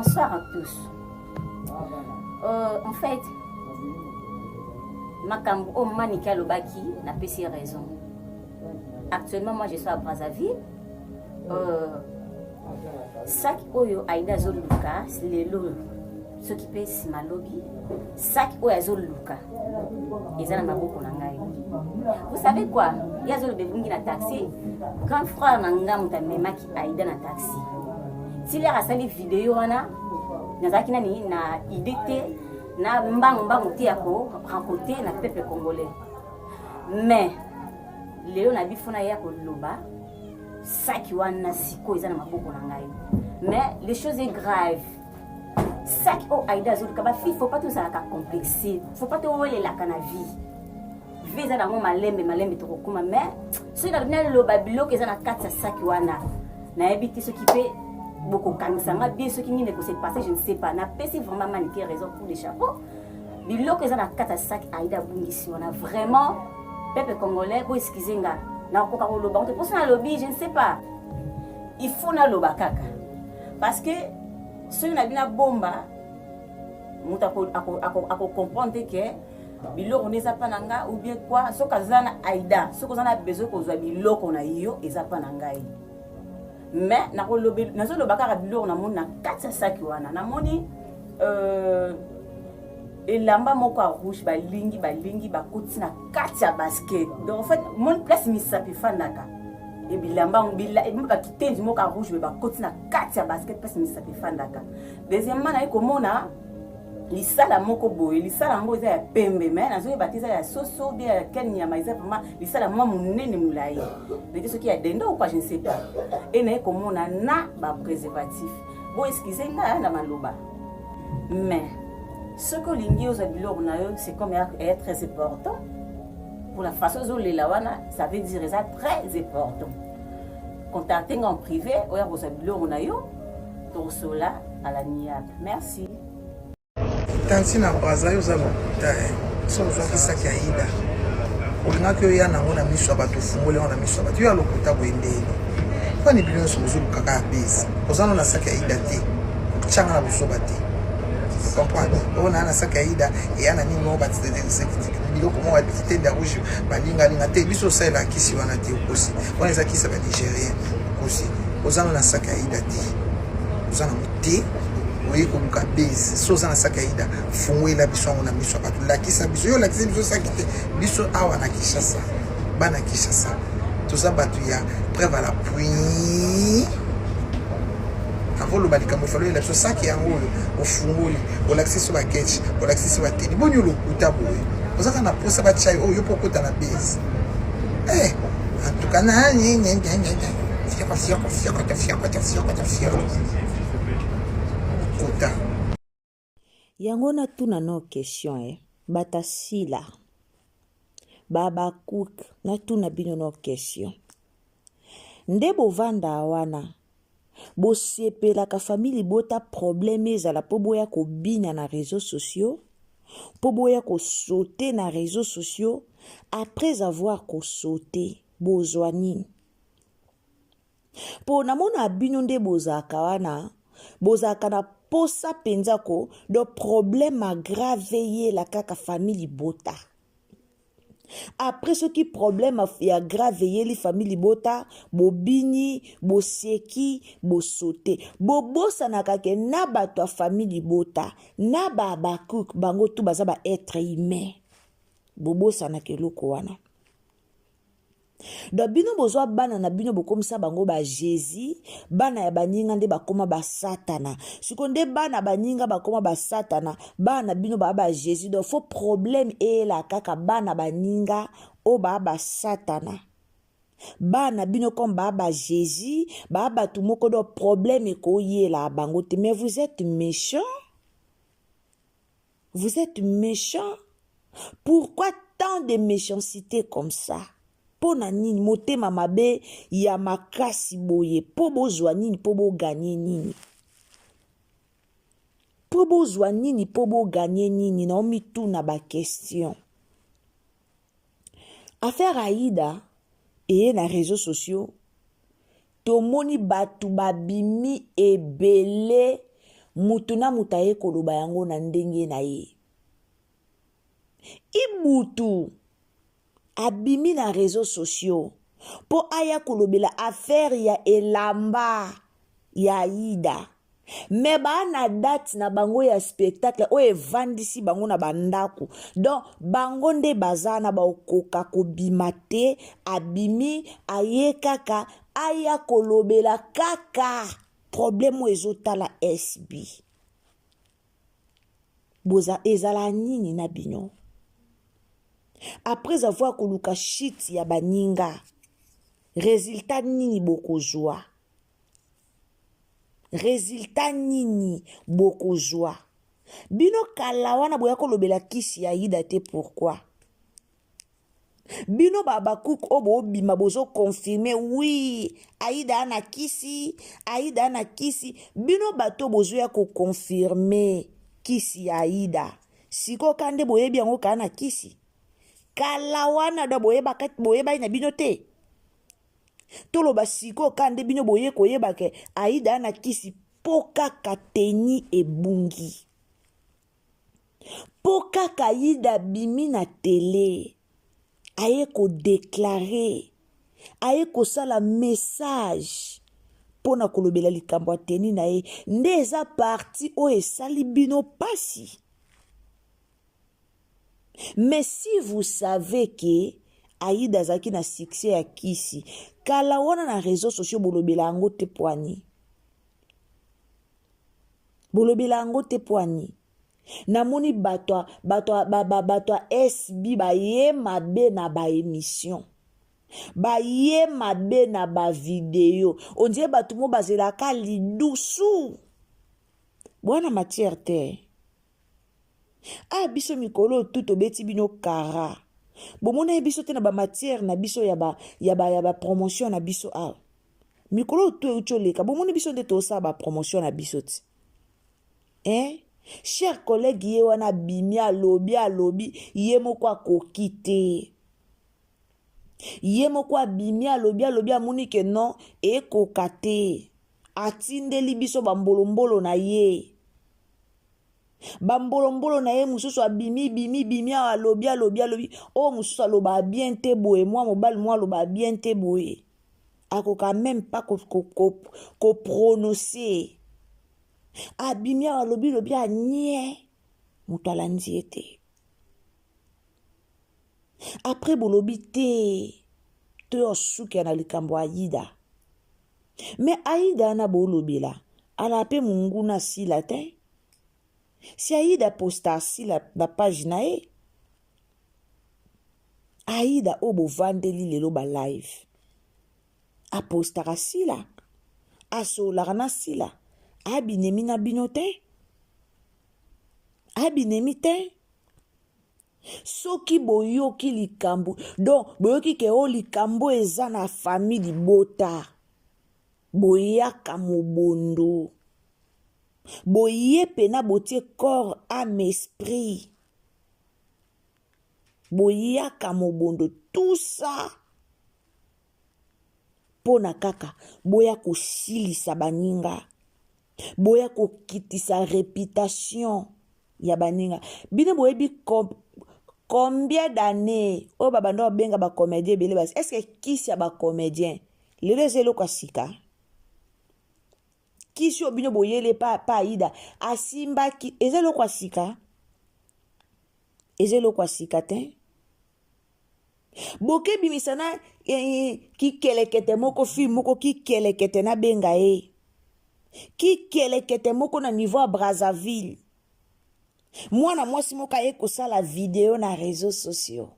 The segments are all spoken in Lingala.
Bonsoir à tous. En fait, makambo oyo Manike alobaki, napesi raison. Actuellement, moi je suis à Brazzaville. Sac oyo Aïda azoluka lelo, soki mpe nsima lobi, sac oyo azoluka eza na maboko na ngai. Vous savez quoi? Ye azoloba ebungi na taxi. Grand frère na nga moto amemaki Aïda na taxi. Tilere asali video wana, nazalaki nani na idée te, na mbangu mbangu te ya ko raconter na peuple congolais. Mais lelo na bifo na ya koloba, saki wana sikoyo eza na maboko na ngai. Mais les choses est grave. Saki oyo Aïda azoluka, bafille, faut pas tozalaka complexe, faut pas towelelaka na vie. Vie eza nango malembe malembe, tokokóma. Mais soki nalobi naloba biloko eza na kati ya saki wana, nayebi te soki mpe bokokangisa nga bien, soki nini ekose passer, je ne sais pas. Napesi vraiment Manike raison, coup de chapeau. Biloko eza na kati ya saki Aïda abungisi wana, vraiment, peuple congolais, bo excuse nga, nakokoka koloba ngo te. Mposo nalobi, je ne sais pas, il faut naloba kaka, parce que soki na bino abomba, moto akocomprendre te ke biloko nde eza mpa na nga ou bien quoi. Soki aza na Aïda, soki oza na besoin kozwa biloko na yo, eza mpa na ngai. Mais nazoloba kaka biloko namoni na kati ya saki wana. Namoni elamba moko ya rouge, balingi balingi bakoti na kati ya basket. Donc en fait, moni place misapi efandaka, e bilamba bakitenzi moko ya rouge, me bakoti na kati ya basket place misapi efandaka. Deuxièmement, naye komona lisala moko boye. Lisala yango eza ya pembe, me nazoyeba te eza ya soso bien ya quelle nyama. Eza vraiment lisala mwa monene, molai, nete soki ya dendo ou quoi, je ne sais pas. E naye komona na bapréservatif. Bo excuse nga na maloba, mais soki olingi ozwa biloko na yo, c'est comme est très important. Pour la façon ozolela wana, ça veut dire eza très important. Contacte nga en privé, oya kozwa biloko na yo, tokosola à l'amiable. Merci. Tanti na Braza, yo oza lokuta. So ozwaki saki ya Aïda, olingaki oya nango na miso ya bato, ofungoli yango na miso ya bato. Yo ya lokuta boye ndeni mpani? Bino nyonso bozolukaka ya base. Oza no na saki ya Aïda te, otyanga na bozoba te. Comprendre oyo naa na saki ya Aïda eya na nini moko, biloko moko kitende ya rouge, balingalinga te. Biso osalelaka kisi wana te, okosi. Wana eza kisi ya banigérien, okosi. Oza no na saki ya Aïda te, oza nango te. Oye koluka base. So oza na saki ya Aïda, fungolela biso yango na miso ya bato, lakisa biso. Yo olakisi biso saki te. Biso awa na Kinshasa, bana Kinshasa, toza bato ya preuve à l'appui. Avant oloba likambo, efali oyela biso saki yango oyo ofungoli, olakisi biso baketch, olakisi biso bateni. Boni olokuta boye? Oza kaka na posa batya yo oyo mpo okota na base. En tout cas, na fioko fioko fioko fioko fioko fioko kota. Yango natuna no question e batasila babakuk, natuna bino no question: nde bovanda wana, bosepelaka famille libota problème ezala mpo boya kobina na réseaux sociaux, mpo boya kosauter na réseaux sociaux? Après avoir kosauter, bozwa nini? Mpo namona bino nde bozalaka wana, bozalaka na posa mpenza ko do problème grave eyela kaka famille libota. Après, soki problème ya grave eyeli famille libota, bobini, boseki, bosote, bobosanaka ke na bato ya famille libota na babakuk, bango tu baza ba être humain. Bobosanaka eloko wana. Donc bino bozwa bana na bino, bokomisa bango ba Jésus. Bana ya baninga nde bakóma basatana. Siko nde bana baninga bakóma basatana, bana na bino baa ba Jésus. Donc faut problème eyela kaka bana baninga oyo baa basatana, bana bino comme baa ba Jésus, baa bato moko, donc problème ekoyela bango te. Mais vous êtes méchant, vous êtes méchant. Pourquoi tant de méchanceté comme ça? Mpo na nini motema mabe ya makasi boye? Mpo bozwa nini? Mpo bogagner nini? Mpo bozwa nini? Mpo bogagner nini? Na omituna baquestion. Affaire Aïda eye na réseaux sociaux, tomoni bato babimi ebele. Mutu na mutu aye koloba yango na ndenge na ye. Ibutu abimi na réseaux sociaux mpo aya kolobela affaire ya elamba ya Aida. Me baa na date na bango ya spectacle oyo evandisi bango na bandako, donc bango nde baza na bakoka kobima te. Abimi aye kaka aya kolobela kaka problème oyo ezotala SB. Boza ezala nini na bino? Après avoir koluka shit ya baninga, résultat nini bokozwa? Résultat nini bokozwa? Bino kala wana boya kolobela kisi ya Aida te, pourquoi? Bino babakuku oyo bobima bozokonfirme wi Aida ana kisi, Aida ana kisi. Bino bato bozoya kokonfirme kisi ya Aida, sikoyo ka nde boyebi yango kaa na kisi kala wana do boyebaki na bino te. Toloba sikoyo ka nde bino boye koyeba ke Aida ana kisi mpo kaka teni ebungi, mpo kaka Aida abimi na tele aye kodeklare, aye kosala message mpo na kolobela likambo ya teni na ye, nde eza parti oyo esali bino pasi. Mais si vous savez que Aida azalaki na succès ya kisi kala wana na réseaux sociaux, bolobela yango te poani, bolobela yango te poani. Namoni bato bato bato ya SB baye mabe na baémission, baye mabe na bavideo, ondie bato mo bazelaka lidusu bwana matière te. Ah, biso mikolo tu tobeti bino kara, bomona ye biso te na bamatière na biso ya ba, ya ba, ya bapromotion na biso. Awa mikolo tu euti oleka, bomoni biso nde tosala bapromotion na biso ti, eh? Cher collègue, ye wana abimi alobi, alobi ye moko akoki te. Ye moko abimi alobi, alobi amoni ke non, ekoka te, atindeli biso bambolombolo na ye, bambolombolo na ye mosusu. Abimi bimi bimi awa, alobi alobi alobi oyo mosusu aloba bien te boye, mwa mobali mwa aloba bien te boye, akoka même pas koprononcer. Abimi awa, alobi lobi, anie moto alandi ye te. Après bolobi te toyo suki na likambo Aida. Me Aida wana bolobela ala mpe monguna asila te. Si Aida posta asila na page na ye, Aida oyo bovandeli lelo balive, apostaka sila, asololaka na sila, abinemi na bino te, abinemi te. Soki boyoki likambo, donc boyoki ke oyo likambo eza na famille libota, boyaka mobondo, boye pena botie corps, âme, esprit, boyaka mobondo, tout ça mpo na kaka boya kosilisa baninga, boya kokitisa réputation ya baninga. Bino boyebi combien d'années oyo babanda babenga bacomédien ebele basi? Est ce que kisi ya bacomédien lelo eza eloko ya sika? Kisi oyo bino boyele pa, pa Aida asimbaki eza eloko ya sika? Eza eloko ya sika te. Bokebimisa na eh, kikelekete moko, fille moko kikelekete, nabenga ye kikelekete moko na niveau ya Brazzaville. Mwana mwasi moko aye kosala video na réseaux sociaux: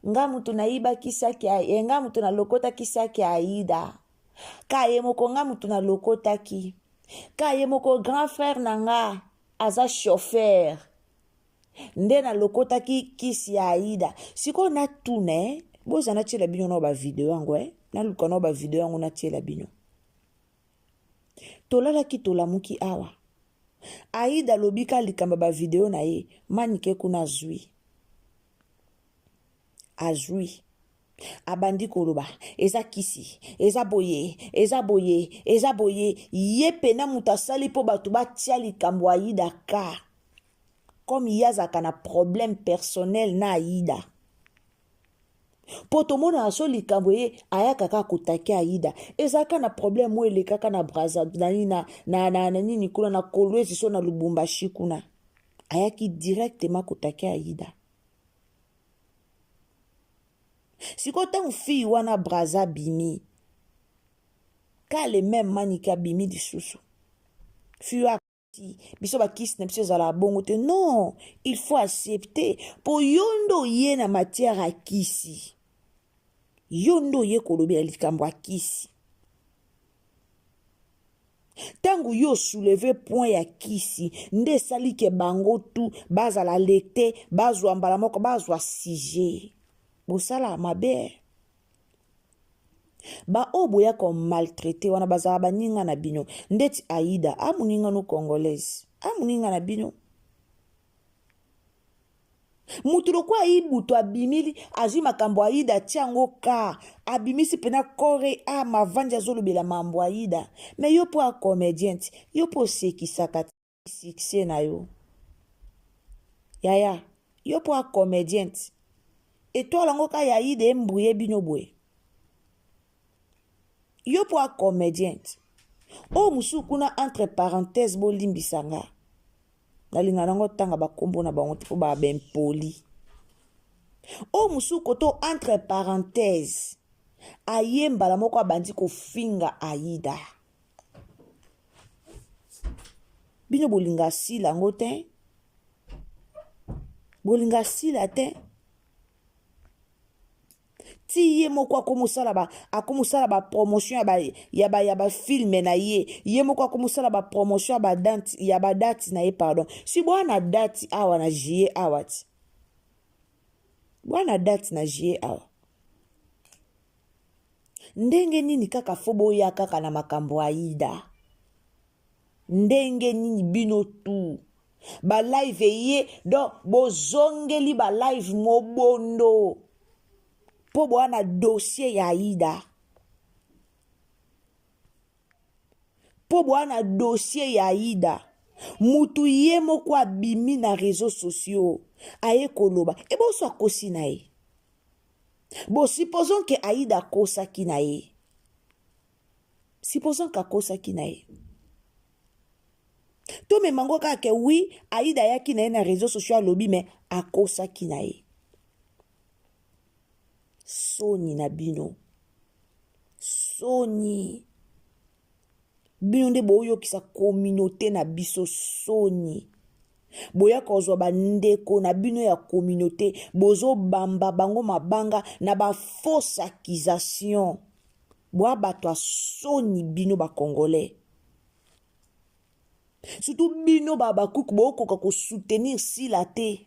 nga mutu nayibaki saki, eh, nga mutu nalokotaki saki ya Aida ka ye moko, nga mutu nalokotaki ka ye moko, grand frère na nga aza chauffeur, nde nalokotaki kisi ya Aida. Sikoyo natuna, eh, boza natiela bino nao bavideo yango, eh? Naluka nao bavideo yango natiela bino. Tolalaki tolamuki awa, Aida alobi ka likambo ya bavideo na ye. Manike kuna azwi azwi. Abandi koloba eza kisi, eza boye, eza boye, eza boye. Ye pena moto asali mpo bato batia likambo Aida ka comme ye azalaka na problème personnel na Aida. Mpo tomonaka so likambo ye ayaka kaka kotake Aida, ezalaka na problème oyo elekaka na Brazza, na, na, na, na, na nini kuna na Kolwezi so na Lubumbashi kuna, ayaki directement kotake Aida. Sikoyo ntango fille wana Brazza abimi, ka le même Manike abimi lisusu, fille oyo akoti biso bakisi na biso ezalaka bongo te. Non, il faut accepter po yo nde oye na matière ya kisi, yo nde oye kolobela likambo ya kisi. Ntango yo souleve point ya kisi nde esali ke bango tu bazala lete, bazwa mbala moko, bazwa sujet. Bosala mabe. Ba oyo boya ko maltraiter wana bazala baninga na bino, ndeti Aida a moninga no congolaise, a moninga na bino. Mutu lokola Ibutu abimili azwi makambo Aida atia yango ka abimisi pena kore a mavandi azolobela mambo Aida. Mais yo po a comedien ti, yo po osekisaka succès na yo. Yaya, yo po a comedien ti. Etoile yango ka ya Aida embrouye bino boye. Yo po a comedien ti. Oyo mosusu kuna entre parenthèses bolimbisa nga. Nalinga nango tanga ba kombo na bango te po ba b'impoli. Oyo mosusu koto entre parenthèses aye mbala moko abandi kofinga Aida. Bino bolinga sila yango te, bolinga sila te. Ti ye moko akomosala ba, akomosala ba promotion ya ba, ya ba, ya ba filme na ye. Ye moko akomosala ba promotion ya ba date, ya ba date na ye, pardon. Si bwana date awa na juillet awa ti. Bwana date na juillet awa. Ndenge nini kaka fo boya kaka na makambo Aida? Ndenge nini bino tu ba live eye, donc bozongeli ba live mobondo po boya na dossier ya Aida, po boya na dossier ya Aida. Mutu ye moko abimi na réseaux sociaux aye koloba eboso akosi na ye. Bon, supposons que Aida akosaki na ye, supposons que akosaki na ye, tomema ngo kaka ke oui Aida ayaki na ye na réseaux sociaux alobi, mais akosaki na ye. Soni na bino, soni bino nde boyokisa communauté na biso soni. Boya kozwa bandeko na bino ya communauté, bozobamba bango mabanga na ba fausse accusation. Boya bato ya soni bino ba congolais. Surtout bino ba bakuku bokoka ko soutenir Sila te.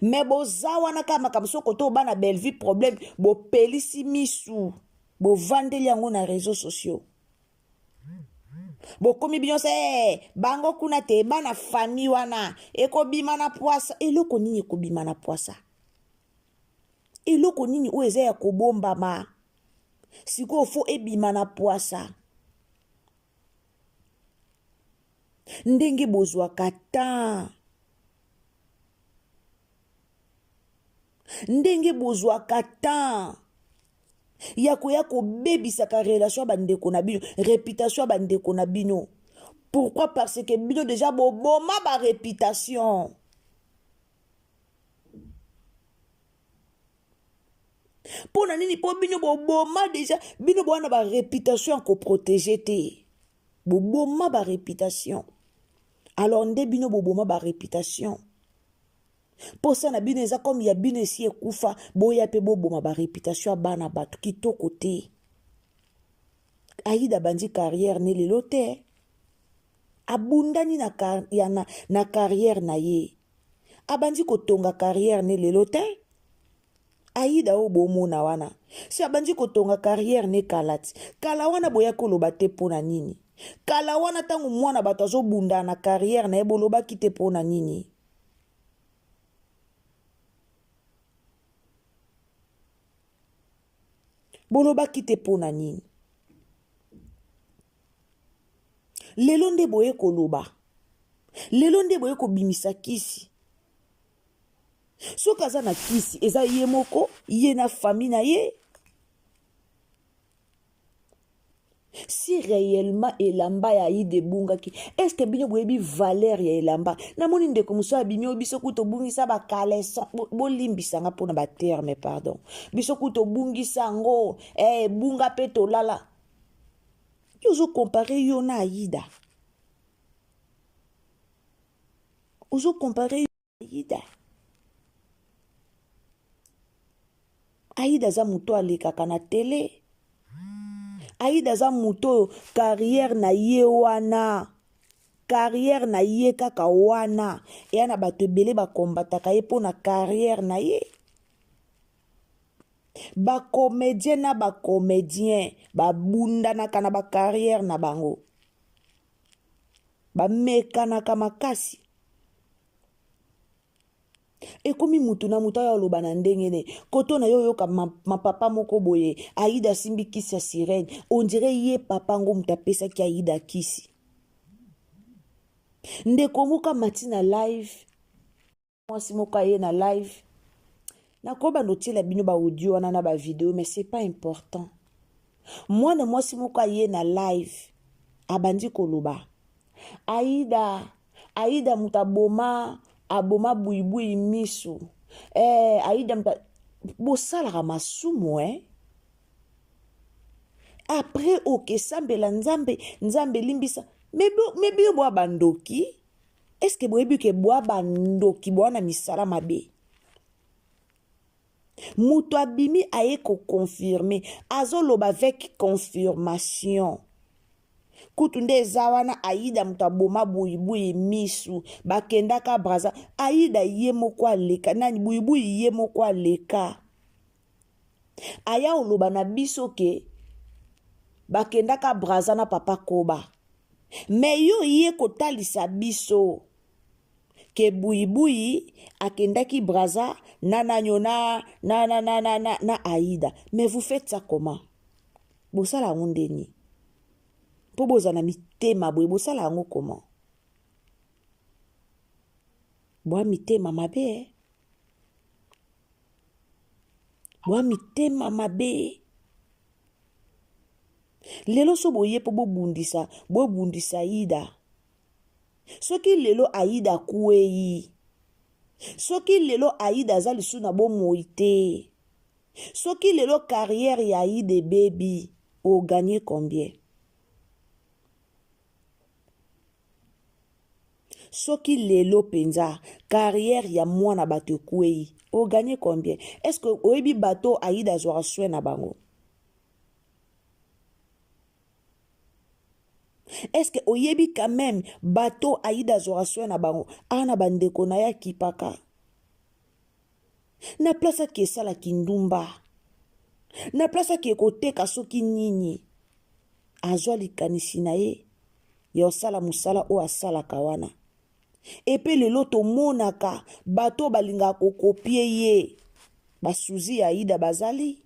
Mais boza wana kaka makambo soko to bana Bellevue problème, bopelisi misu, bovandeli yango na réseaux sociaux. Bokomi bino se, hey, bango kuna te bana famille wana ekobima na poisa. Eloko nini ekobima na poisa? Eloko nini oyo eza ya kobombama? Sikoyo fo ebima na poisa. Ndenge bozwaka temps, ndenge bozwaka temps ya koya kobebisaka relation ya bandeko na bino, réputation ya bandeko na bino. Pourquoi? Parce que bino déjà boboma ba réputation. Mpo na nini? Mpo bino boboma déjà, bino bowana ba réputation ya koprotéger te. Boboma ba réputation. Alors nde bino boboma ba réputation. Posa na bino eza comme ya bino esi ekufa, boya pe boboma ba réputation ya bana bato kitoko te. Aida bandi carrière ne lelo te. Abundani na car-, ya na, na carrière na ye. Abandi kotonga carrière ne lelo te. Aida oyo bomona wana, si abandi kotonga carrière ne kala ti. Kala wana boya koloba te pona nini? Kala wana tango mwana bato azobunda na carrière na ye bolobaki te pona nini? Bolobaki te mpo na nini? Lelo nde boye koloba, lelo nde boye kobimisa kisi. Soki aza na kisi, eza ye moko, ye na famille na ye. Si réellement elamba ya Aida ebungaki, est-ce que bino boyebi valeur ya elamba? Namoni ndeko mosusu abimi oyo biso kutu tobungisa ba caleçon. Bolimbisa nga mpona ba terme, pardon. Biso kutu tobungisa yango, ebunga mpe tolala. Yo ozo comparer yo na Aida. Ozo comparer yo na Aida. Aida aza moto alekaka na tele. Aida aza moto oyo carrière na ye wana, carrière na ye kaka wana, eya na bato ebele bakombataka ye mpo na carrière na ye. Ba comédien na ba comédien babundanaka na ba carrière na bango, bamekanaka makasi. Ekomi mutu na mutu ayo aloba na ndenge ne koto na yo oyoka mapapa moko boye Aida asimbi kisi ya sirène, on dirait ye papa ngo mutu apesaki Aida kisi. Ndeko moko amati na live, mwasi moko aye na live, nakoba notiela bino ba audio wana na ba video, mais c'est pas important. Mwana mwasi moko aye na live abandi koloba Aida, Aida moto aboma, aboma buibui misu. Aida moto bosalaka masumu, eh? Après okesambela Nzambe, Nzambe limbisa. Mais bino boa bandoki. Est-ce que boyebi ke boa bandoki, boa na misala mabe? Moto abimi aye ko confirmer, azoloba avec confirmation. Kutu nde eza wana Aida moto aboma buibui misu, bakendaka Brazza, Aida ye moko aleka, nani buibui ye moko aleka. Aya oloba na biso ke bakendaka Brazza na papa Koba. Mais yo ye kotalisa biso ke buibui akendaki Brazza na nanyo na, na, na, na, na, na, na Aida. Mais vous faites ça comment? Bosala yango ndeni? Po boza na mitema boye, bosala yango comment? Boa mitema mabe, eh? Boa mitema mabe. Lelo so boye po bobundisa, bobundisa Aida. Soki lelo Aida akwei, soki lelo Aida aza lisusu na bomoi te, soki lelo carrière ya Aida ebebi, o gagner combien? Soki lelo penza carrière ya mwana bato ekwei, o gagner combien? Est-ce que oyebi bato Aida azwaka soin na bango? Est-ce que oyebi quand même bato Aida azwaka soin na bango? Ana bandeko na ye akipaka. Na place ake esala kindumba, na place ake koteka soki nini, azwa likanisi na ye ya osala mosala oyo asalaka wana. Epe lelo tomonaka bato balingaka kokopie ye, basuzi ya Aida bazali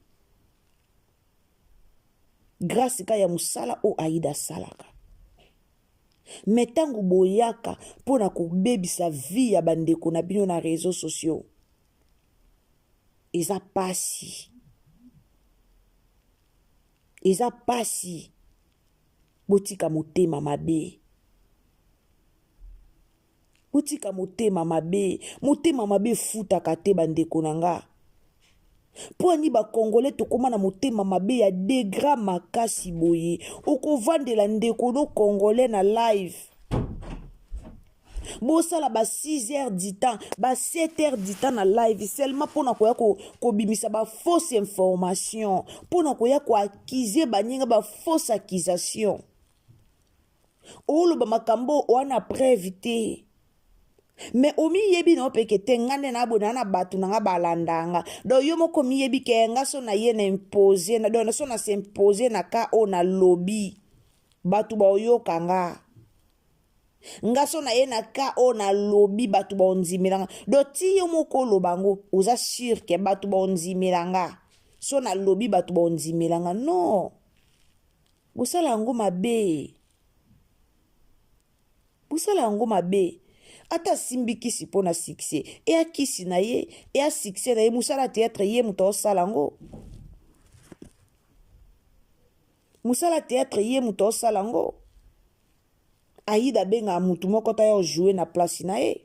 grâce ka ya mosala oyo Aida asalaka. Mais tango boyaka mpona kobebisa vie ya bandeko na bino na réseaux sociaux, eza pasi, eza pasi. Botika motema mabe, botika motema mabe. Motema mabe efutaka te bandeko na nga. Mpo ani ba Congolais tokoma na motema mabe ya degra makasi boye. Okovandela ndeko no Congolais na live, bosala ba 6 heures du temps, ba 7 heures du temps na live seulement mpona koya kobimisa ba fausse information, mpona koya koaccuser baninga ba fausse accusation. Oloba makambo wana preuve te. Mais omiyebi na opeke te, nga nde na boye na bato na nga balandanga. Donc yo moko omiyebi ke nga so na ye na imposer na, donc so na s'imposer na ka oyo na lobi, bato baoyoka nga. Nga so na ye na ka oyo na lobi, bato baondimela nga. Donc ti yo moko oloba ngo, oza sûr ke bato baondimela nga. So nalobi bato baondimela nga non. Bosala yango mabe. Bosala yango mabe. Ata asimbi kisi mpo na succès, eya kisi na ye, eya succès na ye, mosala théâtre ye moto aosala yango. Mosala théâtre ye moto aosala yango. Aida abengaka motu moko ta ya jouer na place na ye.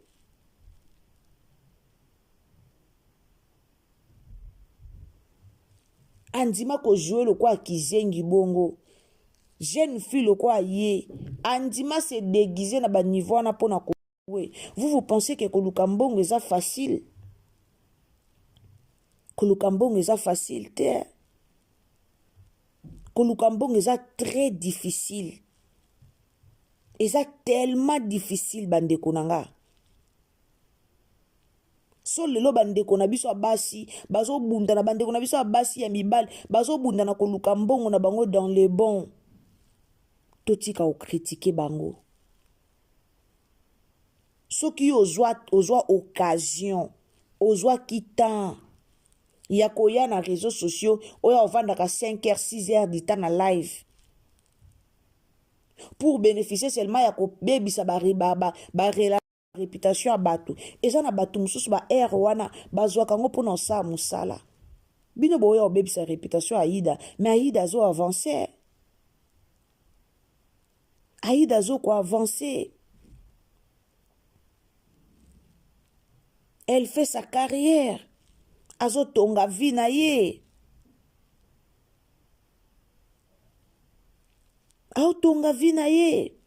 Andima ko jouer lokola kizengi bongo. Jeune fille lokola ye andima se déguiser na ba niveau wana pona ko jouer. Vous vous pensez que koluka mbongo eza facile? Koluka mbongo eza facile te. Koluka mbongo eza très difficile. Eza tellement difficile bandeko na nga. So lelo bandeko na biso ya basi bazobunda na bandeko na biso ya basi ya mibali bazobunda na koluka mbongo na bango dans le bon. Totika kokritike bango. Soki yo ozwa, ozwa occasion, ozwaki temps ya koya na réseaux sociaux oyo ovandaka 5 heures 6 heures du temps na live pour bénéficier seulement ya kobebisa ba, ba, ba, ba reputation ya bato. Eza na bato mosusu ba heure wana bazwaka yango mpona osala mosala. Bino boya kobebisa reputation ya Aida, mais Aida azo avancer. Aida azo ko avancer. Elle fait sa carrière. Azo tonga vie na ye. Aotonga vie na ye.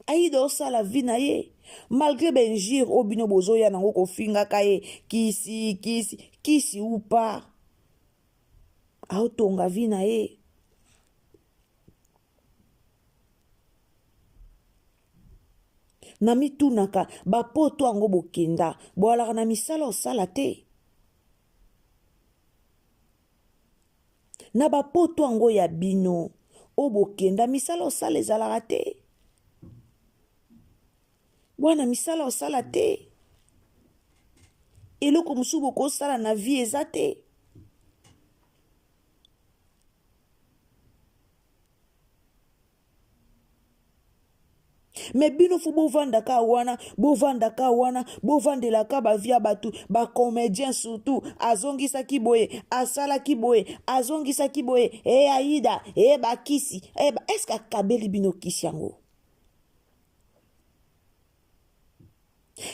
Aida osala vie na ye malgré ba injure oyo bino bozoya nango kofingaka ye kisi kisi kisi ou pas, aotonga vie na ye. Na mitunaka bapoto yango bokenda boalaka na misala osala te na bapoto yango ya bino oyo bokenda misala osala ezalaka te bwana misala osala te eloko mosusu bokosala na vie eza te. Me bino fo bovandaka wana, bovandaka wana, bovandelaka bavie ya bato, bacomédien surtout. Azongisaki boye, asalaki boye, azongisaki boye, e Aida, e bakisi, e ba... Est-ce akabeli bino kisi yango?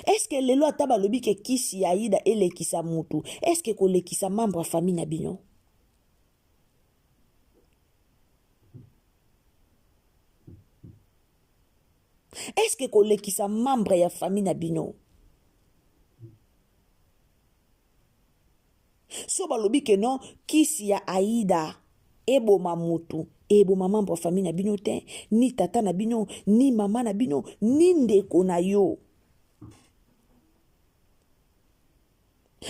Est-ce que lelo ata balobi ke kisi ya Aida elekisa mutu, est-ce que kolekisa membre ya famille na bino? Est-ce que kolekisa membre ya famille na bino? So balobi ke non, kisi ya Aida eboma mutu, eboma membre ya famille na bino te, ni tata na bino, ni mama na bino, ni ndeko na yo.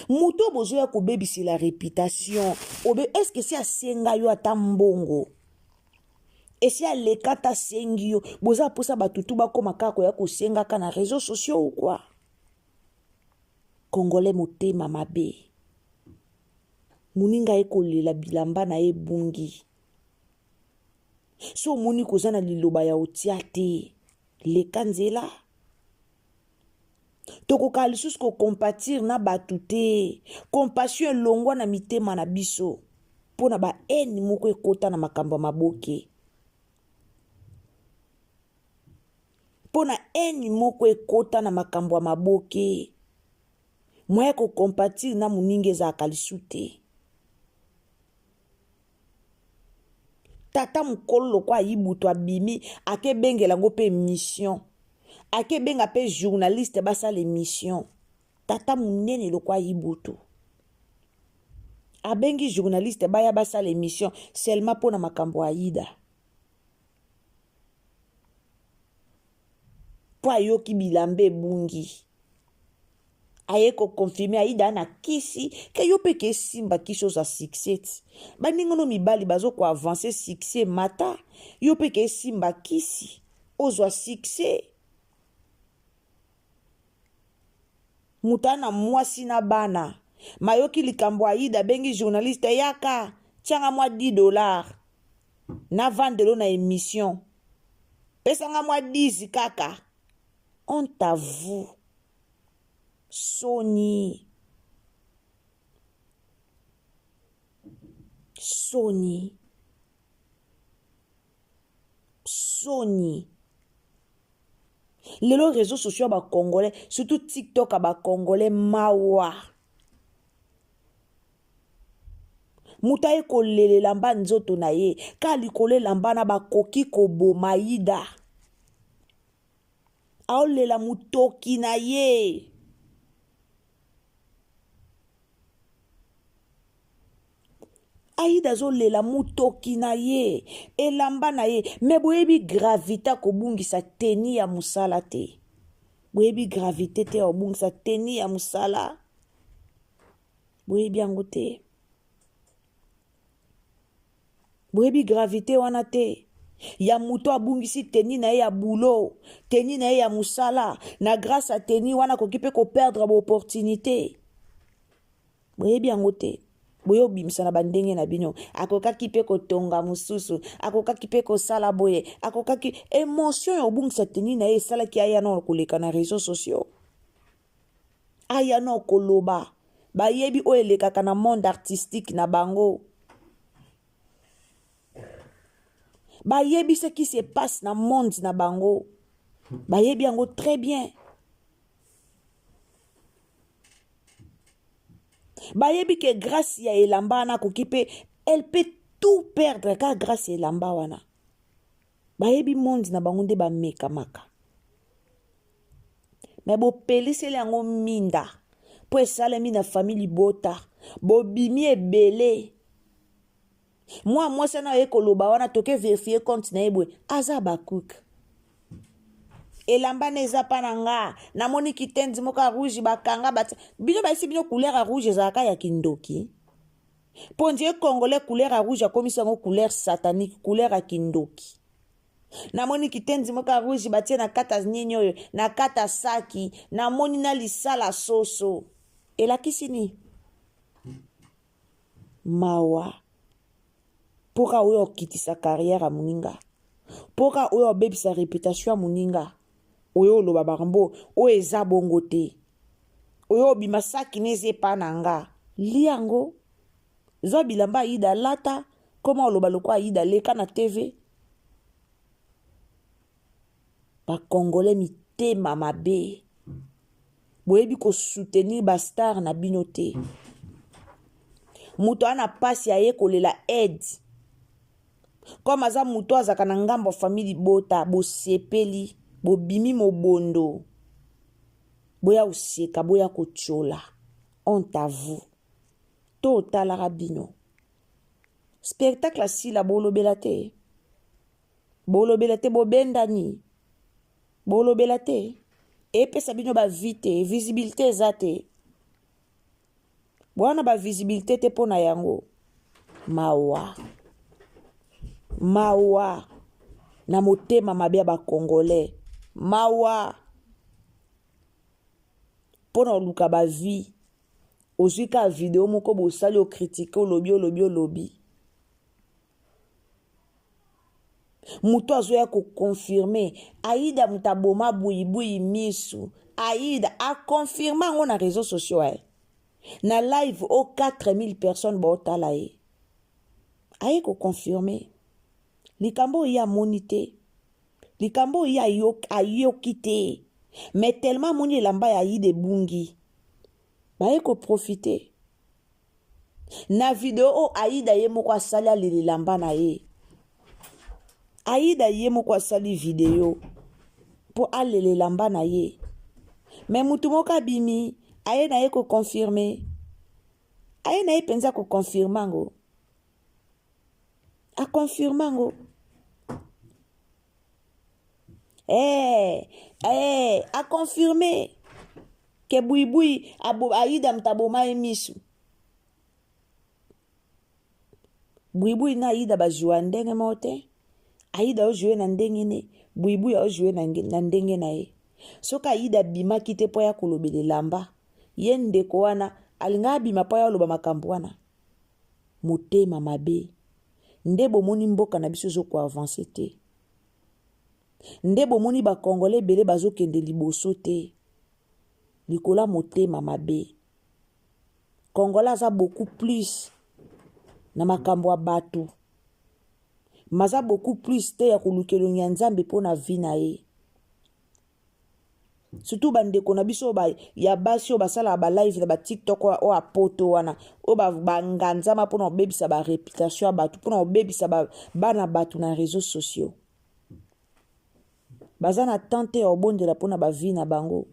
Moto bozoya kobebisela reputation obe, est-ce que si asenga yo ata mbongo, esi aleka ata asengi yo, boza posa bato tu bakoma kaka koya kosengaka na réseaux sociaux ou quoi? Congolais motema mabe, moninga ye kolela bilamba na ye ebungi. So omoni koza na liloba ya otia te, leka nzela. Tokokaka lisusu kocompatir na bato te. Compassion elongwa na mitema na biso mpo na ba haine moko ekota na makambo ya maboke, mpo na haine moko ekota na makambo ya maboke. Moyen ya kocompatir na moninga ezalaka lisu te. Tata mokolo lokwa ayibutu abimi akebengela yango mpe mission, akebenga mpe journaliste basala émission. Tata monene lokwa ayibutu abengi journaliste baya basala émission seulement mpo na makambo ya Aida, mpo ayoki bilamba ebungi, aye koconfirme Aida na kisi ke yo mpe ke esimba kisi oza succès ti baninga no mibali bazo koavancer succès mata, yo mpe ke esimba kisi ozwa succès. Moto aa na mwasi na bana. Mayoki likambo Aida abengi journaliste yaka tianga mwa 10 dollars navandelo na emission pesa nga mwa 10 kaka. Honte à vous. Soni. Soni. Soni. Lelo réseaux sociaux ya ba congolais, surtout TikTok ya ba congolais mawa. Moto aye kolela elamba nzoto na ye, ka likolo elamba na bakoki koboma Aida. Aolela motoki na ye. Aida azolela motoki na ye, elamba na ye, me boyebi gravité akobungisa teni ya mosala te. Boyebi gravité te ya kobungisa teni ya mosala. Boyebi yango te. Boyebi gravité wana te. Ya moto abungisi teni na ye ya boulot, teni na ye ya mosala, na grâce ya teni wana akoki mpe koperdre ba opportunité. Boyebi yango te. Boye obimisa na bandenge na bino. Akokaki mpe kotonga mosusu, akokaki mpe kosala boye, akokaki émotion ya obungisa teni na ye esalaki aya na koleka na réseaux sociaux. Aya na koloba. Bayebi oyo elekaka na monde artistique na bango. Bayebi ce qui se passe na monde na bango. Bayebi yango très bien. Bayebi ke grâce ya elamba wana akoki mpe, elle peut tout perdre ka grâce ya elamba wana. Bayebi monde na bango nde bamekamaka. Mais bopeliseli yango minda mpo esalemi na famille libota, bobimi ebele. Mwa mwasi wana aye koloba wana toke verifier compte na ye boye, aza bakuke. Elamba na eza pa na nga, namoni kitendi moko ya rouge bakanga bat bino bayesi bino couleur ya rouge ezalaka ya kindoki. Mpo ndie congolais couleur ya rouge akomisi yango couleur satanique, couleur ya kindoki. Namoni kitendi moko ya rouge batie na kata nini oyo, na kata saki, namoni na lisala soso. Elakisi nini? Mawa. Mpoka oyo okitisa carrière ya moninga. Mpoka oyo obebisa réputation ya moninga. Oyo oloba makambo oyo eza bongo te. Oyo obima saki ne eza epa na nga. Lia yango. Zwa bilamba Aida lata, koma oloba lokola Aida leka na TV. Ba Congolais mitema mabe. Boyebi ko soutenir ba star na bino te. Moto ana pasi aye kolela aide. Comme aza moto azaka na ngambo ya famille libota, bosepeli, bobimi mobondo. Boya koseka, boya kotiola. Honte à vous. To otalaka bino. Spectacle asila bolobela te. Bolobela te, bobendani. Bolobela te. Epesa bino ba vie te, visibilité eza te. Bwana ba visibilité te pona yango. Mawa. Mawa. Na motema mabe ya ba Congolais. Mawa. Pona oluka ba vie. Ozwi ka video moko bosali okritike olobi olobi olobi. Moto azoya koconfirme Aida moto aboma buibui misu. Aida aconfirme yango na réseaux sociaux eh. Na live o 4000 personnes baotala ye. Aye koconfirme likambo oyo ye amoni te, likambo oyo ye ayoki te, mais tellement amoni elamba ya Aida ebungi, baye koprofite na video oyo Aida ye moko asali alela elamba na ye. Aida ye moko asali video mpo alela elamba na ye, mais mutu moko abimi aye na ye koconfirme, aye na ye mpenza koconfirme yango, aconfirme yango. Aconfirme ke buibui Aida moto aboma ye misu. Buibui na Aida bajoua ndenge moko te. Aida ojoue na ndenge ne, buibui aojoue na ndenge na ye. Soki Aida abimaki te mpo ya kolobela elamba, Ye ndeko wana alinga abima mpo aya aloba makambo wana? Motema mabe nde bomoni mboka na biso ezo ko avancer te. Nde bomoni ba congolais ebele bazokende liboso te likolo ya motema mabe. Congolais aza beaucoup plus na makambo ya bato, maza beaucoup plus te ya koluka elongi ya Nzambe mpo na vie na ye. Surtout bandeko na biso ba, ya basi oyo basalaka ba live na ba TikTok oyo ya poto wana, oyo banganzama mpona kobebisa ba reputation ya bato, mpona kobebisa bana bato na réseaux sociaux. Baza na temps te ya kobondela mpona ba vie na bango,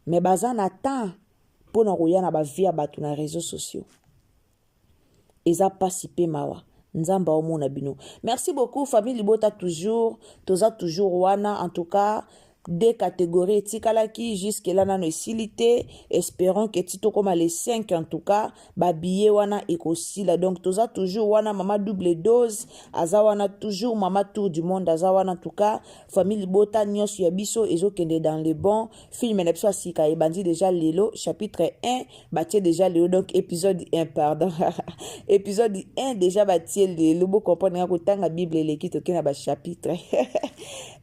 mais baza na temps mpona koya na ba vie ya bato na réseaux sociaux. Eza pasi pe mawa. Nzambe aomona bino. Merci beaucoup famille libota, toujours toza toujours wana. En tout cas deux catégories etikalaki jusque là nano esili te. Espérons que ti tokóma les 5, en tout cas babillet wana ekosila. Donc toza toujours wana, mama double dose aza wana toujours, mama tour du monde aza wana. En tout cas famille libota nyonso ya biso ezokende dans le bon. Film na biso ya sika ebandi déjà lelo, chapitre 1 batie déjà lelo, donc épisode 1, pardon, épisode 1 déjà batie lelo. Bocomprendre nga, kotanga Bible eleki, toke na bachapitre.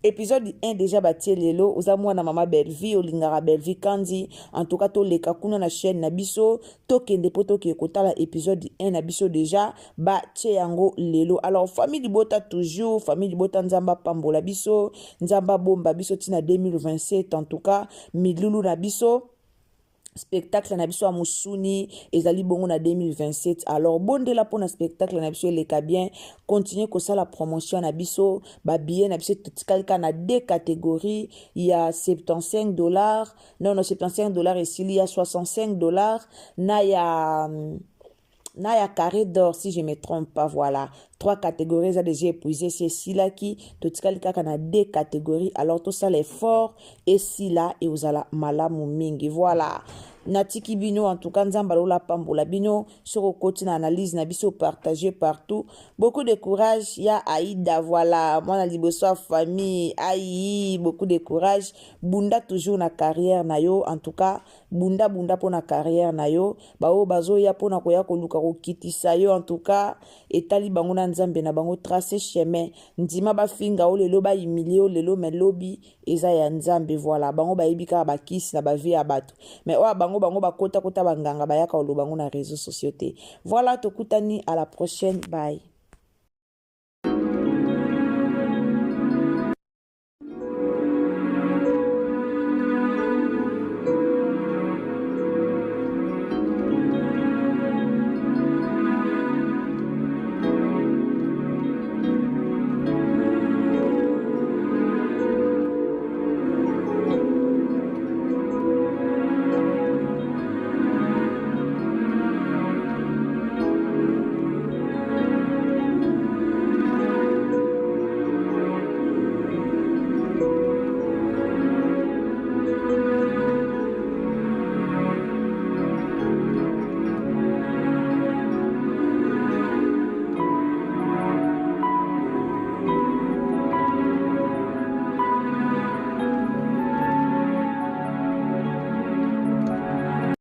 Épisode 1 déjà batie lelo. Oza mwana mama Bellevie, olingaka Bellevie Kandi, en tout cas toleka kuna na chaîne na biso, tokende mpo tokende kotala épisode 1 na biso, déjà batie yango lelo. Alors famille libota toujours, famille libota, Nzambe apambola biso, Nzambe abomba biso ntina 2027. En tout cas milulu na biso, spectacle na biso ya mosuni ezali bongo na 2027. Alors bondela mpona spectacle na biso eleka bien. Continue kosala promotion na biso. Babillet na biso totikali kaka na deux catégories, ya 75 $, non non, 75 $ esili, ya 65 $ na ya carré d'or, si je me trompe pas. Voilà, trois catégories eza déjà épuisé, si esilaki, totikali kaka na deux catégories. Alors tosala effort, esila, ekozala malamu mingi. Voilà, natiki bino. En tout cas Nzambe alola pambola bino. Soki okoti na analyse na biso, partage partout. Beaucoup de courage ya Aïda, voilà, mwana liboso ya famille ai. Beaucoup de courage, bunda toujours na carrière na yo. En tout cas bunda, bunda mpo na carrière na yo. Baoyo bazoya mpona koya koluka kokitisa yo, en tout cas etali bango na Nzambe na bango. Trace chemin, ndima bafinga o lelo, bahumilie o lelo, mais lobi eza ya Nzambe. Voilà, bango bayebi kaka bakisi na bavie ya bato, mais oyo bango bakotakota banganga bayaka koloba bango na réseaux sociaux te. Voilà, tokutani à la prochaine, bye.